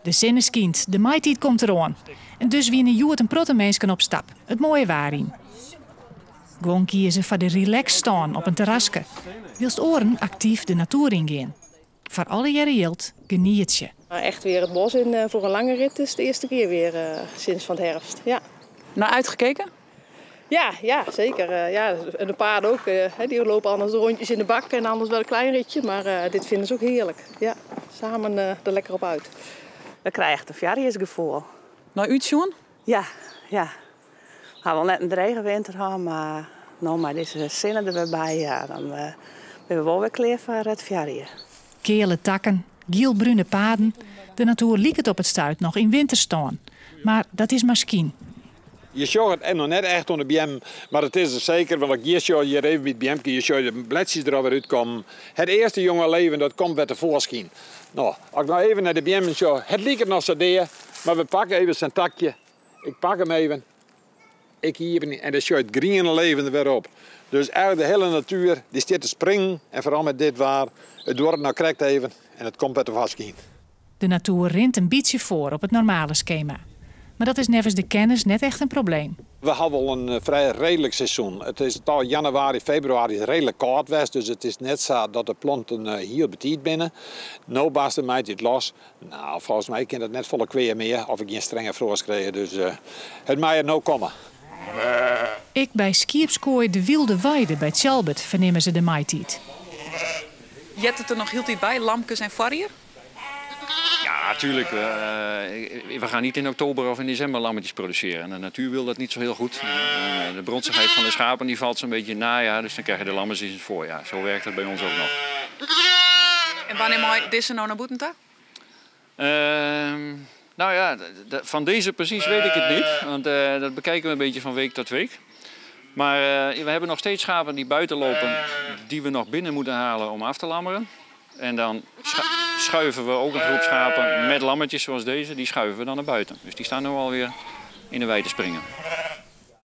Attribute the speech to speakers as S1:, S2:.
S1: De sinne skynt, de maitiid komt deroan. En dus wiene hjoed in protte minsken op stap, it moaie waar yn. Guon kieze foar de relaxstân op in terraske, wylst oaren aktyf de natoer yngean. Foar allegearre jildt, genietsje.
S2: Echt weer het bos in voor een lange rit is de eerste keer weer sinds van het herfst. Ja.
S3: Naar uitgekeken?
S2: Ja, ja, zeker. Ja, en de paarden ook. Die lopen anders de rondjes in de bak en anders wel een klein ritje. Maar dit vinden ze ook heerlijk. Ja, samen er lekker op uit.
S4: Dan krijg je echt een verjaarsgevoel.
S3: Nei útsjoen?
S4: Ja, ja. We ha wol net in drege winter hân, mar no mei dizze sinne der wer by, ja, dan binne we wol wer klear foar it foarjier.
S1: Keale takken, gielbrune paden, de natoer liket op it stuit noch yn winterstân. Mar dat is mar skyn.
S5: Je sjogge it noch net echt oan de beammen, mar it is der seker. Want ik hjir sjoch, hjir even by it beamke, je sjogge de bledsjes der alwer útkommen. Het earste jonge leven dat komt wer tefoarskyn. No, as ik no even nei de beammen sjoch, it liket noch sa dea, mar we pakke even sa'n takje. Ik pak him even, ik iepenje en dan sjoch je it griene leven der wer op. Dus eigentlik de hiele natuer dy stiet te springen en foaral mei dit waar, it duorret no krekt even en it komt wer tefoarskyn.
S1: De natoer rint in bytsje foar op it normale skema. Mar dat is neffens de kenners net echt in probleem.
S5: We ha wol in frij reedlik seizoen. It is al jannewaarje, febrewaarje is reedlik kâld west, dus it is net sa dat de planten hiel betiid binne. No barst de maitiid los. No, folgens my kin dat net folle kwea mear of ik gjin strenge froast krije, dus it mei er no komme.
S1: Ek by skiepskoai De Wylde Weide by Tsjalbert fernimme se de maitiid.
S3: Heart it der noch hieltyd by, lamkes en foarjier?
S6: Ja, natuurlijk. We gaan niet in oktober of in december lammetjes produceren. De natuur wil dat niet zo heel goed. De bronzigheid van de schapen die valt zo'n beetje in het najaar, dus dan krijg je de lammetjes in het voorjaar. Zo werkt dat bij ons ook nog.
S3: En wannear mei dizze no nei bûten ta?
S6: Nou ja, van deze precies weet ik het niet. Want dat bekijken we een beetje van week tot week. Maar we hebben nog steeds schapen die buiten lopen, die we nog binnen moeten halen om af te lammeren. En dan schuiven we ook een groep schapen met lammetjes zoals deze, die schuiven we dan naar buiten. Dus die staan nu alweer in de wei te springen.